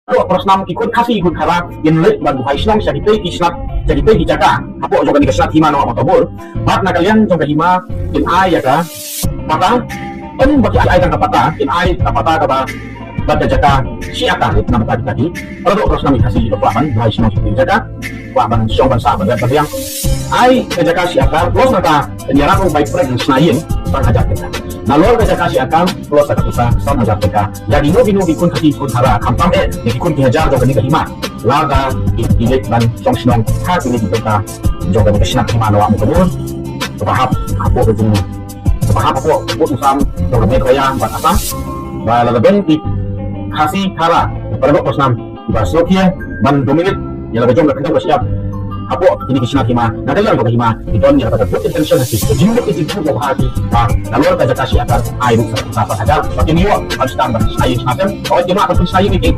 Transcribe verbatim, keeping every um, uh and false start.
Baroh Prasnam ki khun Khasi khun Khara kin leit ban buhai shnong sha kitei ki shnat, sha kitei ki jaka hapoh jong kane ka shnat hima Nongwah Mawtabur. Bad na ka liang jong ka hima kin ai ïa ka pata, ym ba ki ai tang ka pata, kin ai ka pata kaba bad ka jaka shi akar. Namar kata kita ki baroh Prasnam ki Khasi kiba kwah ban buhai shnong sha kitei ki jaka, kwah ban shong ban sah ban ïap ban riang, ai ka jaka shi akar plus nangta kin ïarap ruh bai pyrshah shna ïing san hajar tyngka. Nalor ka jaka shi akar plus ka pisa san hajar tyngka, ïa kino kino ki khun Khasi khun Khara, khamtam eh ïa ki khun ki hajar jong kane ka hima, lada ki, ki leit ban shong shnong ha kine ki tyngka jong kane ka shnat hima Nongwah Mawtabur kaba hap hapoh ka jong, kaba hap hapoh Pud u Sam jong ka Meghalaya bad Assam. Ba lada don ki Khasi Khara baroh Prasnam kiba sngewkhia ban dominate ïa la ka jong ka khyndew ka shyiap hapoh kine ki shnat hima, na ka liang jong ka hima ki don ïa kata ka good intention ha ki, ka jingmut ka jingmut ka ha ki, ba nalor ka jaka shi akar ai ruh sa, sa, sa hajar ba kin ïoh ban sdang ban shna ïing shna sem. Oi, ki ma ka pynshna ïing ki.